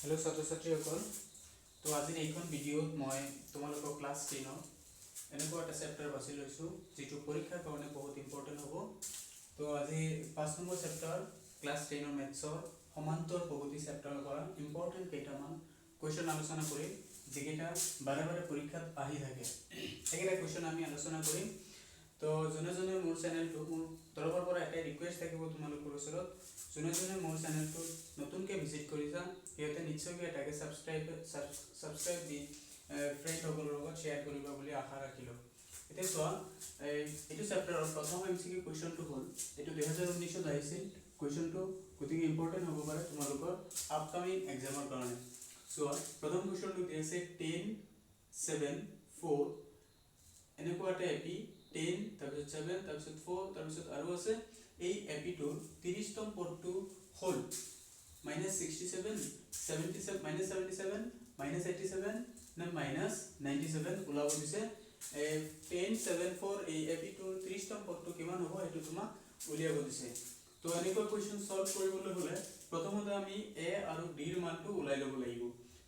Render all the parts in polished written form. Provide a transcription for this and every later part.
Hello' ছাত্ৰ ছাত্ৰীসকল। তো আজিৰ এইখন ভিডিঅ'ত মই তোমালোকৰ ক্লাছ 10ৰ এনেকুৱা এটা চেপ্টাৰ বাছি লৈছোঁ, যিটো পৰীক্ষাৰ কাৰণে বহুত ইম্পৰ্টেণ্ট হ'ব। তো আজি 5 নম্বৰ চেপ্টাৰ, ক্লাছ 10ৰ মেথছৰ সমান্তৰ প্ৰগতি চেপ্টাৰৰ পৰা ইম্পৰ্টেণ্ট কেইটামান কুৱেশ্যন আলোচনা কৰিম। যিকেইটা বাৰে বাৰে পৰীক্ষাত আহি থাকে, সেইকেইটা কুৱেশ্যন আমি আলোচনা কৰিম। তো যোনে যোনে মোৰ চেনেলটো, মোৰ তৰফৰ পৰা এটাই ৰিকুৱেষ্ট থাকিব তোমালোকৰ ওচৰত, যোনে যোনে মোৰ চেনেলটো নতুনকৈ ভিজিট কৰিছা, সিহঁতে নিশ্চয়কৈ এটাকে ছাবস্ক্ৰাইব ছাবস্ক্ৰাইব দি ফ্ৰেণ্ডসকলৰ লগত শ্বেয়াৰ কৰিবা বুলি আশা ৰাখিলোঁ। এতিয়া চোৱা, এই এইটো চেপ্টাৰৰ প্ৰথম এমচিকিউ কুৱেশ্যনটো হ'ল, এইটো 2019ত আহিছিল কুৱেশ্যনটো, গতিকে ইম্পৰ্টেণ্ট হ'ব পাৰে তোমালোকৰ আপকামিং এক্সামৰ কাৰণে। চোৱা, প্ৰথম কুৱেশ্যনটো দি আছে 10, 7, 4, এনেকুৱা এটা এপি। 10, তাৰপিছত 7, তাৰপিছত 4, তাৰপিছত আৰু আছে। এই এপিটোৰ 30তম পদটো হ'ল minus 67, 77, minus 77, minus 87 নে মাইনাছ 97 ওলাব দিছে। এই 10, 7, 4, এই এপিটোৰ 30তম পদটো কিমান হ'ব, সেইটো তোমাক উলিয়াব দিছে। তো এনেকুৱা কুৱেশ্যন ছল্ভ কৰিবলৈ হ'লে প্ৰথমতে আমি এ আৰু ডিৰ মানটো ওলাই ল'ব লাগিব।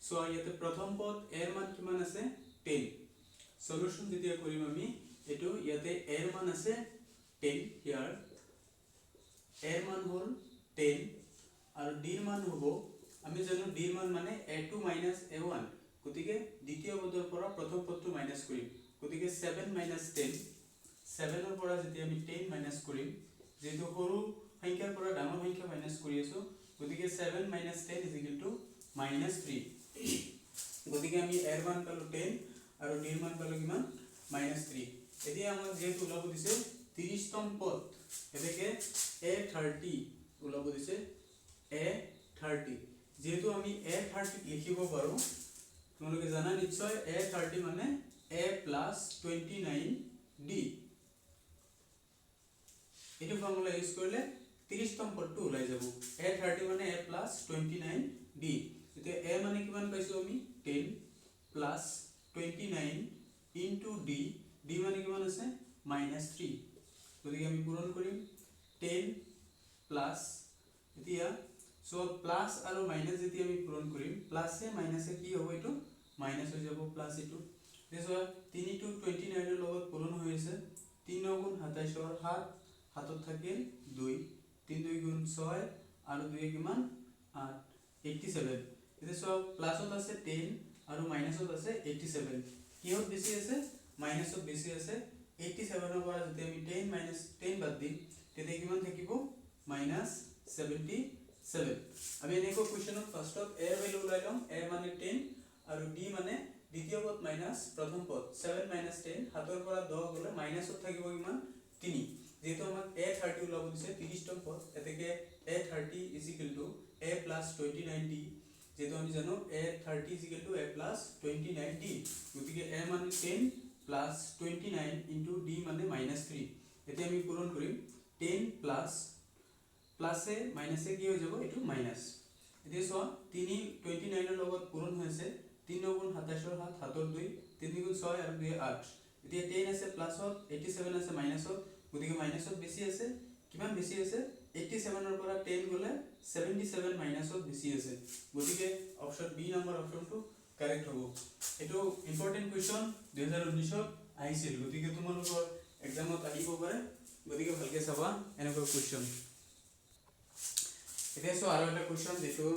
চোৱা, ইয়াতে প্ৰথম পদ এৰ মান কিমান আছে? 10। সলিউশন যেতিয়া কৰিম আমি এইটো, ইয়াতে এৰ মান আছে 10। ইয়াৰ এৰ মান হ'ল 10 আৰু ডিৰ মান হ'ব, আমি জানো ডিৰ মান মানে a two minus a one, গতিকে দ্বিতীয় পদৰ পৰা প্ৰথম পদটো মাইনাছ কৰিম। গতিকে 7 মাইনাছ 10। 7ৰ পৰা যেতিয়া আমি 10 মাইনাছ কৰিম, যিহেতু সৰু সংখ্যাৰ পৰা ডাঙৰ সংখ্যা মাইনাছ কৰি আছোঁ, গতিকে 7 minus 10 is equal to minus 3। গতিকে আমি এৰ মান পালোঁ 10 আৰু ডিৰ মান পালোঁ কিমান? Minus 3। এতিয়া আমাক যিহেতু ওলাব দিছে 30তম পদ, এতেকে এ 30 ওলাব দিছে। এ 30 যিহেতু আমি এ 30ত লিখিব পাৰোঁ, তোমালোকে জানা নিশ্চয়, এ 30 মানে a plus 29 d। এইটো ফৰ্মুলা ইউজ কৰিলে 30তম পদটো ওলাই যাব। এ 30 মানে a plus 29 d। এতিয়া এ মানে কিমান পাইছোঁ আমি? 10 plus 29 into d। d মানে কিমান আছে? Minus 3। গতিকে আমি পূৰণ কৰিম 10 প্লাছ, এতিয়া চ' প্লাছ আৰু মাইনাছ যেতিয়া আমি পূৰণ কৰিম, প্লাছে মাইনাছে কি হ'ব? এইটো মাইনাছ হৈ যাব, প্লাছ এইটো। এতিয়া চোৱা, তিনিটো 29ৰ লগত পূৰণ হৈ আছে। তিনি গুণ 27ৰ 7, হাতত থাকিল দুই। তিনি দুই গুণ ছয় আৰু দুয়ে কিমান? আঠ, 87। এতিয়া চোৱা, প্লাছত আছে 10 আৰু মাইনাছত আছে 87। কিহত বেছি আছে? মাইনাছত বেছি আছে। 87ৰ পৰা যেতিয়া আমি 10 মাইনাছ 10 বাদ দিম, তেতিয়া কিমান থাকিব? Minus 77। আমি এনেকুৱা কুৱেশ্যনত ফাৰ্ষ্টত এৰ ভেলু ওলাই ল'ম। এ মানে 10 আৰু ডি মানে দ্বিতীয় পদ মাইনাছ প্ৰথম পদ, 7 মাইনাছ 10। সাতৰ পৰা 10 গ'লে মাইনাছত থাকিব কিমান? তিনি। যিহেতু আমাক এ 30 ওলাব দিছে, 30তম পদ, এতেকে a 30 is equal to a plus 29 d। যিহেতু আমি জানো a 30 is equal to a plus 29 d, গতিকে এ মানে 10 প্লাছ 29 ইনটু ডি মানে মাইনাছ 3। এতিয়া আমি পূৰণ কৰিম। 10 প্লাছ, প্লাছে মাইনাছে কি হৈ যাব? এইটো মাইনাছ। এতিয়া চোৱা, তিনি 29ৰ লগত পূৰণ হৈ আছে। তিনি গুণ 27ৰ 7, হাতৰ দুই, তিনি গুণ ছয় আৰু দুই আঠ। এতিয়া 10 আছে প্লাছত, 87 আছে মাইনাছত, গতিকে মাইনাছত বেছি আছে। কিমান বেছি আছে? 87ৰ পৰা 10 গ'লে 77, মাইনাছত বেছি আছে। গতিকে অপশ্যন বি নম্বৰ অপশ্যনটো কাৰেক্ট হ'ব। এইটো ইম্পৰ্টেণ্ট কুৱেশ্যন, 2019ত আহিছিল, গতিকে তোমালোকৰ এক্সামত আহিব পাৰে। গতিকে ভালকৈ চাবা এনেকুৱা কুৱেশ্যন। এতিয়া চোৱা, আৰু এটা কুৱেশ্যন যিটো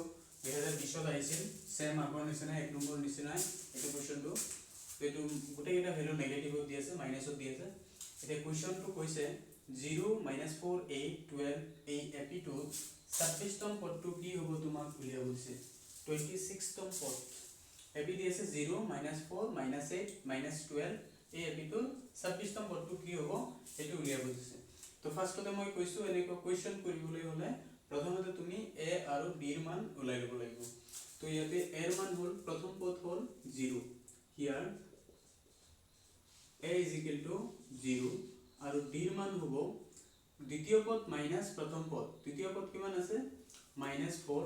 2020ত আহিছিল, ছেম আগৰ নিচিনাই, 1 নম্বৰ নিচিনাই এইটো কুৱেশ্যনটো। এইটো গোটেইকেইটা ভেলু নেগেটিভত দি আছে, মাইনাছত দি আছে। এতিয়া কুৱেশ্যনটো কৈছে 0, minus 4, 8, 12, এই এপিটোত 26তম পদটো কি হ'ব, তোমাক উলিয়াব দিছে। 26তম পদ। এপি দি আছে 0, minus 4, minus 8, minus 12, এই এপিটোৰ 26তম পদটো কি হ'ব, সেইটো উলিয়াব দিছে। তো ফাৰ্ষ্টতে মই কৈছোঁ, এনেকুৱা কুৱেশ্যন কৰিবলৈ হ'লে প্ৰথমতে তুমি এ আৰু ডিৰ মান ওলাই ল'ব লাগিব। তো ইয়াতে এৰ মান হ'ল, প্ৰথম পদ হ'ল 0। Here a is equal to 0 আৰু ডিৰ মান হ'ব দ্বিতীয় পদ মাইনাছ প্ৰথম পদ। দ্বিতীয় পদ কিমান আছে? মাইনাছ 4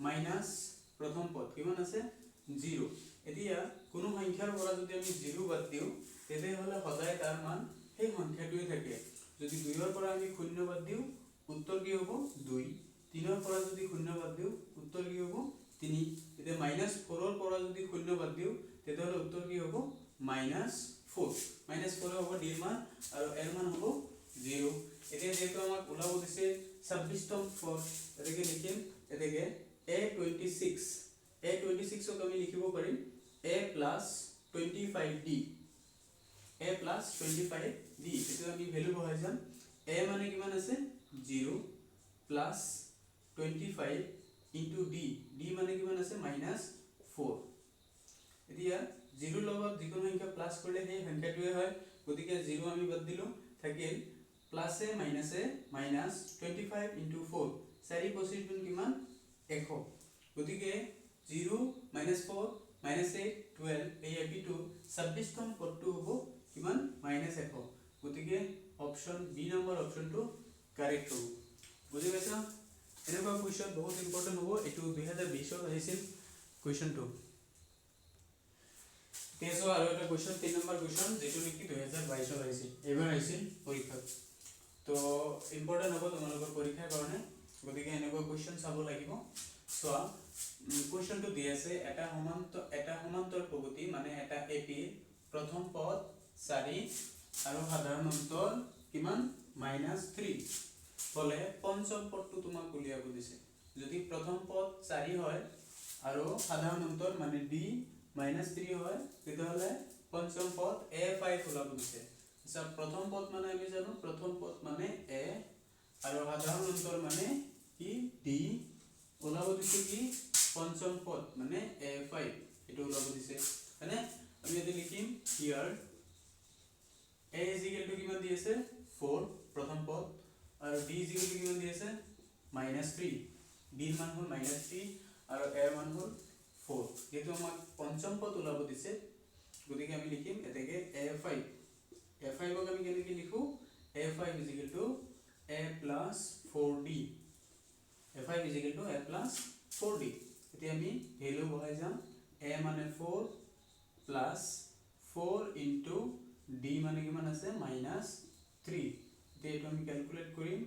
মাইনাছ প্ৰথম পদ কিমান আছে? 0। এতিয়া কোনো সংখ্যাৰ পৰা যদি আমি 0 বাদ দিওঁ, তেতিয়াহ'লে সদায় তাৰ মান সেই সংখ্যাটোৱে থাকে। যদি দুইৰ পৰা আমি শূন্য বাদ দিওঁ, উত্তৰ কি হ'ব? দুই। তিনৰ পৰা যদি শূন্য বাদ দিওঁ, উত্তৰ কি হ'ব? তিনি। মাইনাছ ফ'ৰৰ পৰা যদি শূন্য বাদ দিওঁ, তেতিয়াহ'লে উত্তৰ কি হ'ব? Minus four. Minus ফ'ৰে হ'ব ডিৰ মান আৰু এৰ মান হ'ব জিৰ'। এতিয়া যিহেতু আমাক ওলাব দিছে 26তম পদ, এতেকে লিখিম, এতেকে এ 26, এ 26ক আমি লিখিব পাৰিম a plus 25 d, a plus 25 d। এইটো আমি ভেলু বহাই যাম। এ মানে কিমান আছে? Zero plus 25 into d, d মানে কিমান আছে? Minus four. এতিয়া জিৰ'ৰ লগত যিকোনো সংখ্যা প্লাছ কৰিলে সেই সংখ্যাটোৱে হয়। গতিকে জিৰ' আমি বাদ দিলোঁ, থাকিল প্লাছে মাইনাছে মাইনাছ 25 ইণ্টু ফ'ৰ, চাৰি পঁচিছ গুণ কিমান? 100। গতিকে zero minus four minus eight 12, এই এপিটোৰ 26তম পদটো হ'ব কিমান? মাইনাছ 100। গতিকে অপশ্যন বি নম্বৰ অপশ্যনটো কাৰেক্ট হ'ব। বুজি পাইছা? এনেকুৱা কুৱেশ্যন বহুত ইম্পৰ্টেণ্ট হ'ব। এইটো 2020ত আহিছিল কুৱেশ্যনটো। এতিয়া চোৱা আৰু এটা কুৱেশ্যন, 3 নম্বৰ কুৱেশ্যন, যিটো নেকি 2022ত আহিছিল, এইবাৰ আহিছিল পৰীক্ষাত। তো ইম্পৰ্টেণ্ট হ'ব তোমালোকৰ পৰীক্ষাৰ কাৰণে। গতিকে এনেকুৱা কুৱেশ্যন চাব লাগিব। চোৱা, কুৱেশ্যনটো দি আছে, এটা সমান্তৰ প্ৰগতি, মানে এটা এ পিৰ প্ৰথম পদ 4 আৰু সাধাৰণ অন্তৰ কিমান? মাইনাছ থ্ৰী হ'লে পঞ্চম পদটো তোমাক উলিয়াব দিছে। যদি প্ৰথম পদ 4 হয় আৰু সাধাৰণ অন্তৰ মানে ডি মাইনাছ থ্ৰী হয়, তেতিয়াহ'লে পঞ্চম পদ এ ফাইভ ওলাব দিছে। আচ্ছা, প্ৰথম পদ মানে আমি জানো, প্ৰথম পদ মানে এ আৰু সাধাৰণ অন্তৰ মানে কি? ডি। ওলাব দিছে কি? পঞ্চম পদ মানে এ ফাইভ, এইটো ওলাব দিছে, হয়নে? আমি ইয়াতে লিখিম, here a is equal to কিমান দি আছে? ফ'ৰ, প্ৰথম পদ। আৰু ডি is equal to কিমান দি আছে? Minus three. ডিৰ মান হ'ল মাইনাছ থ্ৰী আৰু এৰ মান হ'ল ফ'ৰ। যিহেতু আমাক পঞ্চম পদ ওলাব দিছে, গতিকে আমি লিখিম, এতেকে এ ফাইভ, এ ফাইভক আমি কেনেকৈ লিখোঁ? A five is equal to a plus four d, a five is equal to a plus four d। এতিয়া আমি ভেলু বহাই যাম। এ মানে four plus four into d মানে কিমান আছে? Minus three. এতিয়া এইটো আমি কেলকুলেট কৰিম।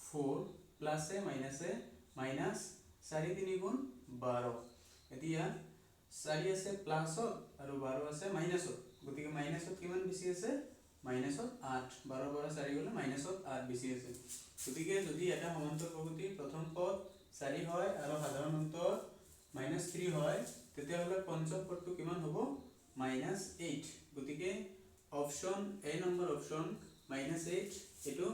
ফ'ৰ প্লাছে মাইনাছে মাইনাছ, চাৰি তিনি গুণ 12। এতিয়া চাৰি আছে প্লাছত আৰু 12 আছে মাইনাছত। গতিকে মাইনাছত কিমান বেছি আছে? মাইনাছত 8। 12ৰ পৰা চাৰি গ'লে মাইনাছত 8 বেছি আছে। গতিকে যদি এটা সমান্তৰ প্ৰগতিৰ প্ৰথম পদ 4 হয় আৰু সাধাৰণ অন্তৰ মাইনাছ থ্ৰী হয়, তেতিয়াহ'লে পঞ্চম পদটো কিমান হ'ব? Minus eight. গতিকে option A number option minus eight, এইটো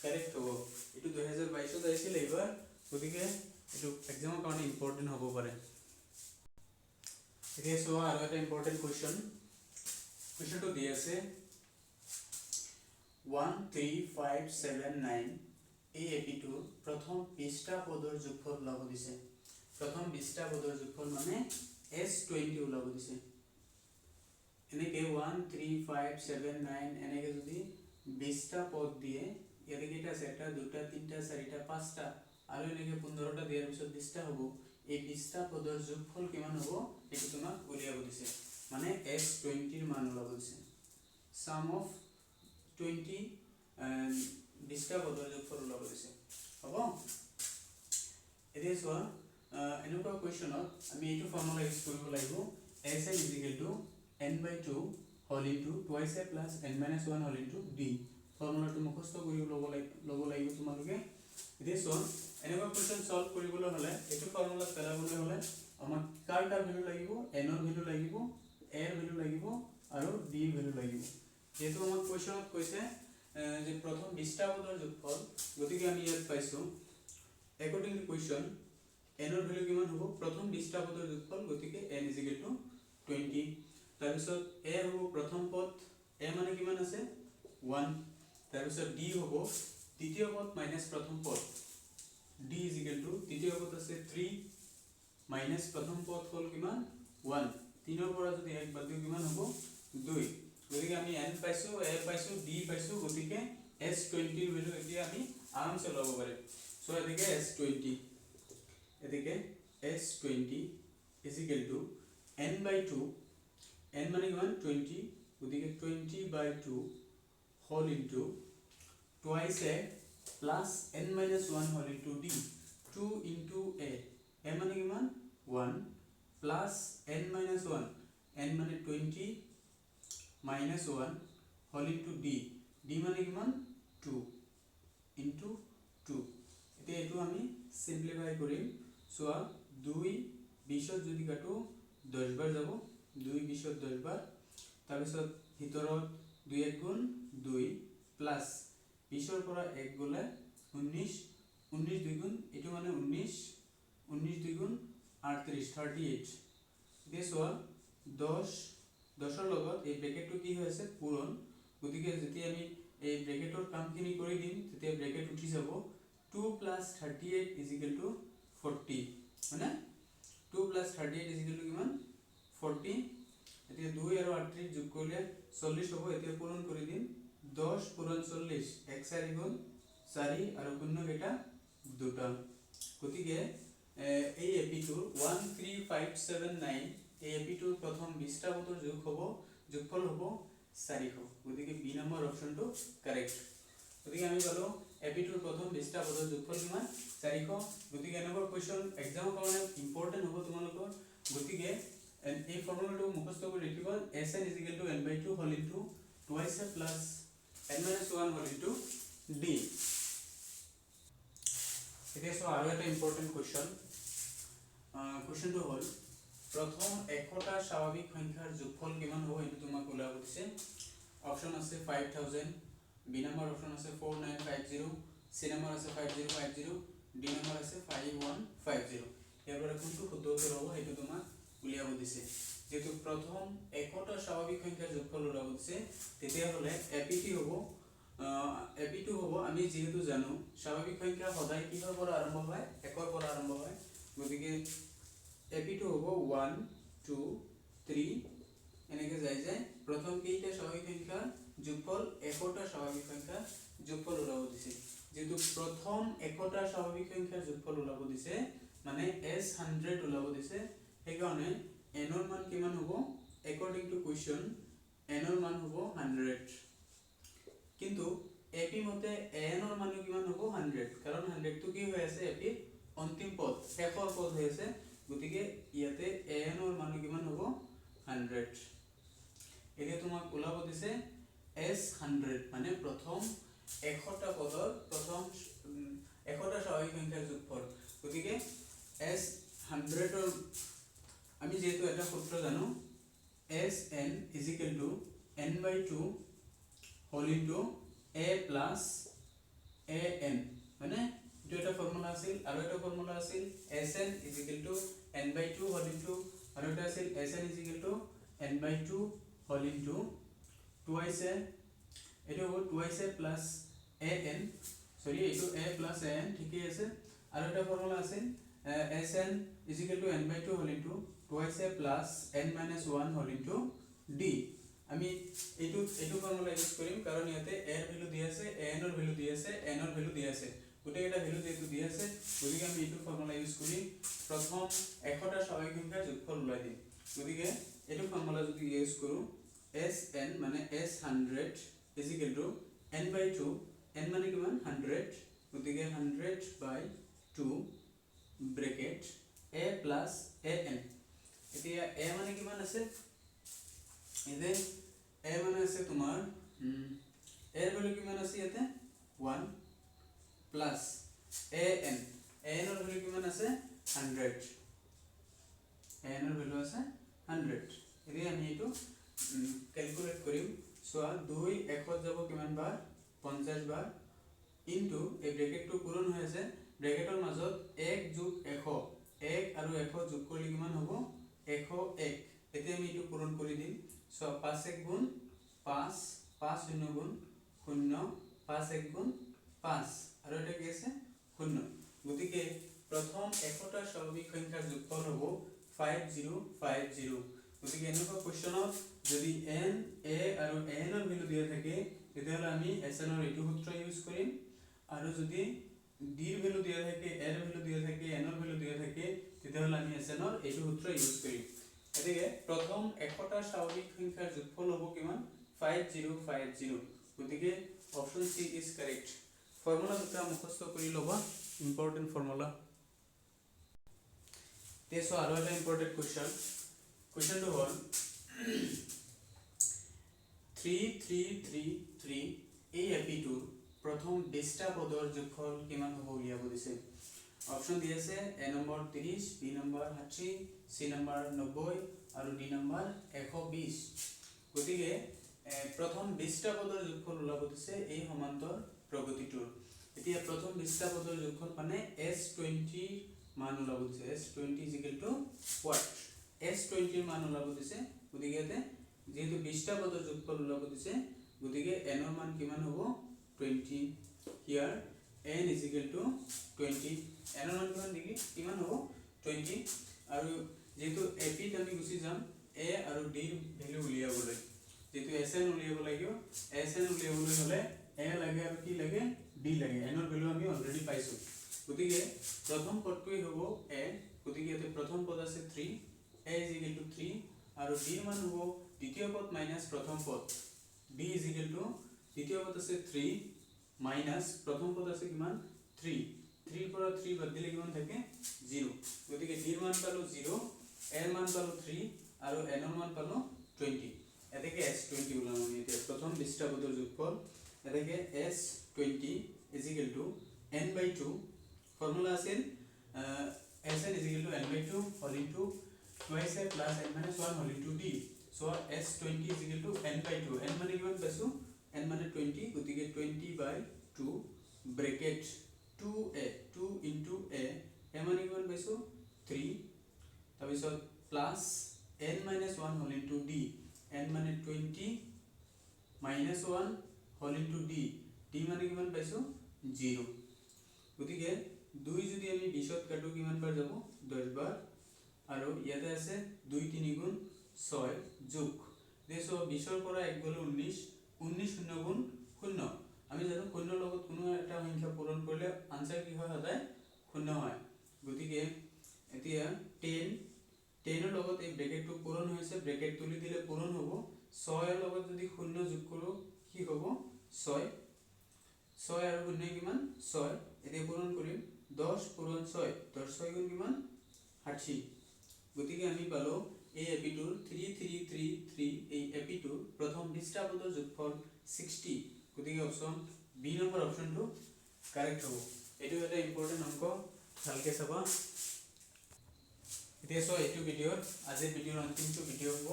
কাৰেক্ট হ'ব। এইটো 2022ত আহিছিল এইবাৰ। গতিকে এইটো এক্সামৰ কাৰণে ইম্পৰ্টেণ্ট হ'ব পাৰে। এতিয়া চোৱা আৰু এটা ইম্পৰ্টেণ্ট কুৱেশ্যন। কুৱেশ্যনটো দি আছে, 1, 3, 5, 7, 9 এই এপিটোৰ প্ৰথম 20টা পদৰ যোগফল ওলাব দিছে। প্ৰথম 20টা পদৰ যোগফল মানে এছ 20 ওলাব দিছে। এনেকে 1, 3, 5, 7, 9 এনেকে যদি 20টা পদ দিয়ে, ইয়াতে কেইটা আছে? এটা, দুটা, তিনিটা, চাৰিটা, পাঁচটা আৰু এনেকে 15টা দিয়াৰ পিছত 20টা হ'ব। এই 20টা পদৰ যোগফল কিমান হ'ব, সেইটো তোমাক উলিয়াব দিছে। মানে এছ 20ৰ মান ওলাব দিছে। চাম অফ 20, 20টা পদৰ যোগফল ওলাব দিছে। হ'ব। এতিয়া চোৱা, এনেকুৱা কুৱেশ্যনত আমি এইটো ফৰ্মুলা ইউজ কৰিব লাগিব, S n is equal to n by two whole into twice a plus n minus one whole into d। ফৰ্মুলাটো মুখস্থ কৰি ল'ব লাগিব তোমালোকে। এতিয়া চোৱা, এনেকুৱা কুৱেশ্যন চল্ভ কৰিবলৈ হ'লে, এইটো ফৰ্মুলাত পেলাবলৈ হ'লে আমাক কাৰ কাৰ ভেলু লাগিব? এনৰ ভেলু লাগিব, এৰ ভেলু লাগিব আৰু ডিৰ ভেলু লাগিব। যিহেতু আমাক কুৱেশ্যনত কৈছে যে প্ৰথম 20টা পদৰ যোগফল, গতিকে আমি ইয়াত পাইছোঁ, একৰ্ডিং টু কুৱেশ্যন এনৰ ভেলু কিমান হ'ব? প্ৰথম 20টা পদৰ যোগফল, গতিকে n is equal to 20। তাৰপিছত এ হ'ব প্ৰথম পদ, এ মানে কিমান আছে? ওৱান। তাৰপিছত ডি হ'ব দ্বিতীয় পদ মাইনাছ প্ৰথম পদ। ডি is equal to দ্বিতীয় পদ আছে থ্ৰী, মাইনাছ প্ৰথম পদ হ'ল কিমান? ওৱান। তিনৰ পৰা যদি এক বাদ দিওঁ, কিমান হ'ব? দুই। গতিকে আমি এন পাইছোঁ, এ পাইছোঁ, ডি পাইছোঁ। গতিকে এছ 20ৰ ভেলু এতিয়া আমি আৰামছে ল'ব পাৰিম। চ' এতেকে এছ 20, এতেকে S 20 is equal to n by two, n মানে কিমান? 20। গতিকে 20 by two whole into twice a plus n minus one whole into d, two into a, a মানে কিমান? One. Plus n minus one, n মানে 20 minus one whole into d, d মানে কিমান? Two into two. এতিয়া এইটো আমি simplify কৰিম। চোৱা, দুই বিছত যদি কাটো 10 বাৰ যাব, দুই বিছত 10 বাৰ। তাৰপিছত ভিতৰত দুই এক গুণ দুই, প্লাছ বিছৰ পৰা এক গ'লে 19, 19 দুই গুণ, এইটো মানে 19, 19 দুই গুণ 38, 38। এতিয়া চোৱা, 10 দহৰ লগত এই ব্ৰেকেটটো কি হৈ আছে? পূৰণ। গতিকে যেতিয়া আমি এই ব্ৰেকেটৰ কামখিনি কৰি দিম, তেতিয়া ব্ৰেকেট উঠি যাব। Two plus 38 is equal to 40, হয়নে? Two plus 38 is equal to কিমান? 40। এতিয়া দুই আৰু 38 যোগ কৰিলে 40 হ'ব। এতিয়া পূৰণ কৰি দিম। 10 পূৰণ 40, এক চাৰি গুণ চাৰি আৰু শূন্য কেইটা? দুটা। গতিকে এই এপিটোৰ 13579, এই এপিটোৰ প্ৰথম 20টা পদৰ যোগফল হ'ব 400। গতিকে বি নম্বৰ অপশ্যনটো কাৰেক্ট। গতিকে আমি পালোঁ এপিটোৰ প্ৰথম 20টা পদৰ যোগফল কিমান? 400। গতিকে এনেকুৱা কুৱেশ্যন এক্সামৰ কাৰণে ইম্পৰ্টেণ্ট হ'ব তোমালোকৰ। গতিকে এই ফৰ্মুলাটো মুখস্থ কৰি ৰাখিবা, S n is equal to n by two whole into twice a plus n minus one whole into d। এতিয়া চোৱা, আৰু এটা ইম্পৰ্টেণ্ট কুৱেশ্যন। কুৱেশ্যনটো হ'ল, প্ৰথম 100টা স্বাভাৱিক সংখ্যাৰ যোগফল কিমান হ'ব, এইটো তোমাক ওলাব দিছে। অপশ্যন আছে 5000, বি নম্বৰ অপশ্যন আছে 4950, চি নম্বৰ আছে 5050, ডি নম্বৰ আছে 5150। ইয়াৰ পৰা কোনটো শুদ্ধ উত্তৰ হ'ব, সেইটো তোমাক উলিয়াব দিছে। যিহেতু প্ৰথম 100টা স্বাভাৱিক সংখ্যাৰ যোগফল ওলাব দিছে, তেতিয়াহ'লে এপি হ'ব, এপিটো হ'ব, আমি যিহেতু জানো স্বাভাৱিক সংখ্যা সদায় কিহৰ পৰা আৰম্ভ হয়? একৰ পৰা আৰম্ভ হয়। গতিকে এপিটো হ'ব ওৱান, টু, থ্ৰী, এনেকৈ যাই যায়। প্ৰথম কেইটা স্বাভাৱিক সংখ্যাৰ যোগফল? 100টা স্বাভাৱিক সংখ্যাৰ যোগফল ওলাব দিছে। যিহেতু প্ৰথম 100টা স্বাভাৱিক সংখ্যাৰ যোগফল ওলাব দিছে, মানে এছ 100 ওলাব দিছে, সেইকাৰণে এনৰ মান কিমান হ'ব? একৰ্ডিং টু কুৱেশ্যন এনৰ মান হ'ব 100। কিন্তু এপি মতে এনৰ মানো কিমান হ'ব? 100। কাৰণ 100টো কি হৈ আছে? এপিৰ অন্তিম পদ, শেষৰ পদ হৈ আছে। গতিকে ইয়াতে এনৰ মানো কিমান হ'ব? 100। এতিয়া তোমাক ওলাব দিছে এছ 100, মানে প্ৰথম 100টা পদৰ, প্ৰথম 100টা স্বাভাৱিক সংখ্যাৰ যোগফল। গতিকে এছ 100ৰ আমি যিহেতু এটা সূত্ৰ জানো, S n is equal to n by two whole into a plus a n, হয়নে? এইটো এটা ফৰ্মুলা আছিল। আৰু এটা ফৰ্মুলা আছিল S n is equal to n by two whole into, আৰু এটা আছিল S n is equal to n by two whole into twice a, এইটো হ'ব twice a plus a n, sorry, এইটো এ প্লাছ এ এন ঠিকেই আছে। আৰু এটা ফৰ্মুলা আছিল S n is equal to n by two whole into twice a plus n minus one whole into d। আমি এইটো ফৰ্মুলা ইউজ কৰিম, কাৰণ ইয়াতে এ ৰ ভেলু দি আছে, এ এনৰ ভেলু দি আছে, এনৰ ভেলু দি আছে। গোটেইকেইটা ভেলু যিহেতু দি আছে, গতিকে আমি এইটো ফৰ্মুলা ইউজ কৰি প্ৰথম 100টা স্বাভাৱিক সংখ্যাৰ যোগফল ওলাই দিম। গতিকে এইটো ফৰ্মুলা যদি ইউজ কৰোঁ, এছ এন মানে S 100 is equal to n by two, n মানে কিমান? 100। গতিকে 100 by two bracket a plus a n। এতিয়া এ মানে কিমান আছে? ইয়াতে এ মানে আছে তোমাৰ, এৰ ভেলু কিমান আছে ইয়াতে? One. Plus A N, এ এনৰ ভেলু কিমান আছে? 100। এ এনৰ ভেলু আছে 100। এতিয়া আমি এইটো কেলকুলেট কৰিম। চোৱা, দুই এশত যাব কিমান বাৰ? 50 বাৰ। ইনটু এই ব্ৰেকেটটো পূৰণ হৈ আছে, ব্ৰেকেটৰ মাজত এক যোগ 100, এক আৰু 100 যোগ কৰিলে কিমান হ'ব? 101। এতিয়া আমি এইটো পূৰণ কৰি দিম। চোৱা, পাঁচ এক গুণ পাঁচ, পাঁচ শূন্য গুণ শূন্য, পাঁচ এক গুণ পাঁচ, আৰু এটা কি আছে? শূন্য। গতিকে প্ৰথম 100টা স্বাভাৱিক সংখ্যাৰ যোগফল হ'ব 5050। গতিকে এনেকুৱা কুৱেশ্যনত যদি এন, এ আৰু এনৰ ভেলু দিয়া থাকে, তেতিয়াহ'লে আমি এছ এনৰ এইটো সূত্ৰ ইউজ কৰিম। আৰু যদি ডিৰ ভেলু দিয়া থাকে, এৰ ভেলু দিয়া থাকে, এনৰ ভেলু দিয়া থাকে, তেতিয়াহ'লে আমি এছ এনৰ এইটো সূত্ৰ ইউজ কৰিম। গতিকে প্ৰথম 100টা স্বাভাৱিক সংখ্যাৰ যোগফল হ'ব কিমান? 5050। গতিকে option C is correct। Formula দুটা মুখস্থ কৰি ল'বা, ইম্পৰ্টেণ্ট ফৰ্মুলা। এতিয়া চোৱা, আৰু এটা ইম্পৰ্টেণ্ট কুৱেশ্যন। কুৱেশ্যনটো হ'ল 3 3 3 3, এই এপিটোৰ প্ৰথম 20টা পদৰ যোগফল কিমান হ'ব উলিয়াব দিছে। অপশ্যন দি আছে, A number 30, B number 60, C number 90 আৰু ডি নম্বৰ 120। গতিকে প্ৰথম 20টা পদৰ যোগফল ওলাব দিছে এই সমান্তৰ প্ৰগতিটোৰ। এতিয়া প্ৰথম 20টা পদৰ যোগফল মানে এছ 20ৰ মান ওলাব দিছে। S 20 is equal to what? S 20ৰ মান ওলাব দিছে। গতিকে ইয়াতে যিহেতু 20টা পদৰ যোগফল ওলাব দিছে, গতিকে এনৰ মান কিমান হ'ব? 20। Here n is equal to 20। এনৰ মান কিমান ডিগ্ৰী কিমান হ'ব? 20। আৰু যিহেতু এ পিত আমি গুচি যাম এ আৰু ডিৰ ভেলু উলিয়াবলৈ, যিহেতু এছ এন উলিয়াব লাগিব। এছ এন উলিয়াবলৈ হ'লে এ লাগে আৰু কি লাগে? ডি লাগে। এনৰ ভেলু আমি অলৰেডি পাইছোঁ। গতিকে প্ৰথম পদটোৱেই হ'ব এ। গতিকে ইয়াতে প্ৰথম পদ আছে 3, a is equal to 3 আৰু ডিৰ মান হ'ব দ্বিতীয় পদ মাইনাছ প্ৰথম পদ। ডি is equal to দ্বিতীয় পদ আছে থ্ৰী মাইনাছ প্ৰথম পদ আছে কিমান? থ্ৰী। থ্ৰীৰ পৰা থ্ৰী বাদ দিলে কিমান থাকে? জিৰ'। গতিকে ডিৰ মান পালোঁ জিৰ', এৰ মান পালোঁ থ্ৰী আৰু এনৰ মান পালোঁ 20। এতেকে এছ 20 ওলাম আমি এতিয়া, প্ৰথম 20টা পদৰ যোগফল। এতেকে S 20 is equal to n by 2। Formula আছিল S n is equal to n by 2 whole into twice a plus n minus 1 whole into d। So S 20 is equal to n by 2। N মানে কিমান পাইছোঁ? N মানে 20। গতিকে 20 by 2 bracket 2 a, 2 into a। A মানে কিমান পাইছোঁ? Three. তাৰপিছত plus n minus 1 whole into d। N মানে 20 minus 1 whole into d। D মানে কিমান পাইছোঁ? জিৰ'। গতিকে দুই যদি আমি 20ত কাটো, কিমান বাৰ যাব? 10 বাৰ। আৰু ইয়াতে আছে দুই তিনি গুণ ছয় যোগ। এতিয়া চোৱা, 20ৰ পৰা এক গ'লে 19, 19 শূন্য গুণ শূন্য। আমি জানো, শূন্যৰ লগত কোনো এটা সংখ্যা পূৰণ কৰিলে আনচাৰ কি হয়? সদায় শূন্য হয়। গতিকে এতিয়া 10, 10ৰ লগত এই ব্ৰেকেটটো পূৰণ হৈছে, ব্ৰেকেট তুলি দিলে পূৰণ হ'ব। ছয়ৰ লগত যদি শূন্য যোগ কৰোঁ কি হ'ব? ছয়। ছয় আৰু শূন্য কিমান? ছয়। এতিয়া পূৰণ কৰিম, 10 পূৰণ ছয়, 10 ছয় গুণ কিমান? 60। গতিকে আমি পালোঁ এই এপিটোৰ 3 3 3 3, এই এপিটোৰ প্ৰথম 20টা পদৰ যোগফল 60। গতিকে অপশ্যন বি নম্বৰ অপশ্যনটো কাৰেক্ট হ'ব। এইটো এটা ইম্পৰ্টেণ্ট অংক, ভালকে চাবা। এতিয়া চোৱা, এইটো ভিডিঅ'ত, আজিৰ ভিডিঅ'ৰ অন্তিমটো ভিডিঅ' হ'ব।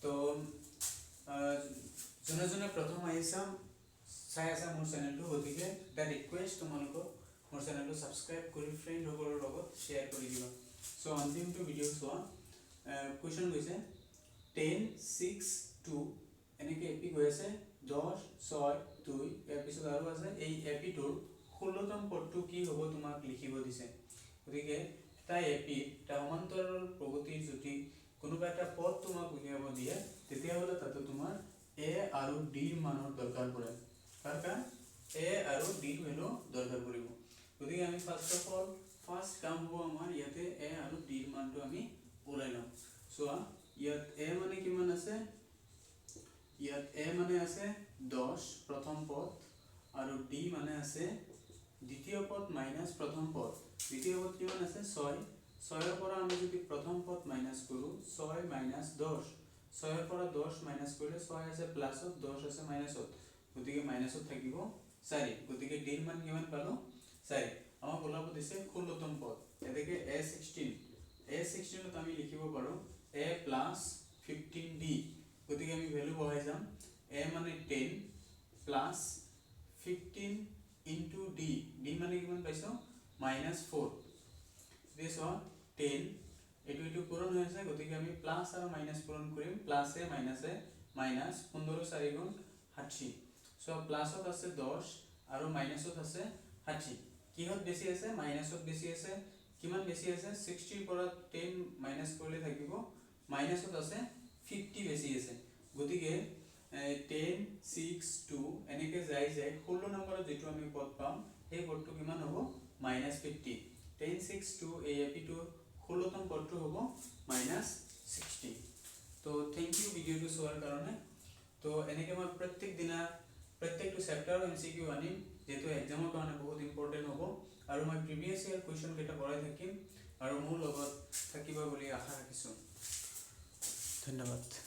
তো যোনে যোনে প্ৰথম আহিছা, চাই আছা মোৰ চেনেলটো, গতিকে এটা ৰিকুৱেষ্ট তোমালোকক, মোৰ চেনেলটো ছাবস্ক্ৰাইব কৰি ফ্ৰেণ্ডসকলৰ লগত শ্বেয়াৰ কৰি দিবা। চ' অন্তিমটো ভিডিঅ' চোৱা। কুৱেশ্যন গৈছে 10 6 2, এনেকৈ এপি গৈ আছে 10 6 2, ইয়াৰ পিছত আৰু আছে। এই এপিটোৰ 16তম পদটো কি হ'ব তোমাক লিখিব দিছে। গতিকে এটা এপিত, এটা সমান্তৰাল প্ৰগতিৰ যদি কোনোবা এটা পদ তোমাক উলিয়াব দিয়ে, তেতিয়াহ'লে তাতে তোমাৰ এ আৰু ডিৰ মানৰ দৰকাৰ পৰে। কাৰ কাৰ? এ আৰু ডিৰ ভেলু দৰকাৰ পৰিব। গতিকে আমি ফাৰ্ষ্ট অফ অল, ফাৰ্ষ্ট কাম হ'ব আমাৰ ইয়াতে এ আৰু ডিৰ মানটো আমি ওলাই ল'ম। চোৱা, ইয়াত এ মানে কিমান আছে? ইয়াত এ মানে আছে 10, প্ৰথম পদ, আৰু ডি মানে আছে দ্বিতীয় পদ মাইনাছ প্ৰথম পদ। দ্বিতীয় পদ কিমান আছে? ছয়। ছয়ৰ পৰা আমি যদি প্ৰথম পদ মাইনাছ কৰোঁ, ছয় মাইনাছ 10, ছয়ৰ পৰা 10 মাইনাছ কৰিলে ছয় আছে প্লাছত, 10 আছে মাইনাছত, গতিকে মাইনাছত থাকিব চাৰি। গতিকে ডিৰ মান কিমান পালোঁ? চাৰি। আমাক ওলাব দিছে 16তম পদ। এতেকে এ 16, এ 16ত আমি লিখিব পাৰোঁ এ প্লাছ 15 ডি। গতিকে আমি ভেলু বহাই যাম। এ মানে 10 plus 15 into d। D মানে কিমান পাইছোঁ? Minus four. এতিয়া চোৱা, 10, এইটো এইটো পূৰণ হৈ আছে, গতিকে আমি প্লাছ আৰু মাইনাছ পূৰণ কৰিম। Plus a minus a minus 15 চাৰি গুণ 60। চোৱা, প্লাছত আছে 10 আৰু মাইনাছত আছে 60। কিহত বেছি আছে? মাইনাছত বেছি আছে। কিমান বেছি আছে? 60ৰ পৰা 10 মাইনাছ কৰিলে থাকিব, মাইনাছত আছে, 50 বেছি আছে। গতিকে 10 6 2 এনেকৈ যাই যাই 16 নম্বৰত যিটো আমি পদ পাম, সেই পদটো কিমান হ'ব? Minus 50। 10 6 2, এই এপিটোৰ 16তম পদটো হ'ব মাইনাছ 60। তো thank U ভিডিঅ'টো চোৱাৰ কাৰণে। তো এনেকৈ মই প্ৰত্যেক দিনা প্ৰত্যেকটো চেপ্টাৰৰ এমচিকিউ আনিম, যিহেতু এক্সামৰ কাৰণে বহুত ইম্পৰ্টেণ্ট হ'ব। আৰু মই প্ৰিভিয়াছ ইয়াৰ কুৱেশ্যন কেইটা কৰাই থাকিম। আৰু মোৰ লগত থাকিবা বুলি আশা ৰাখিছোঁ। ধন্যবাদ।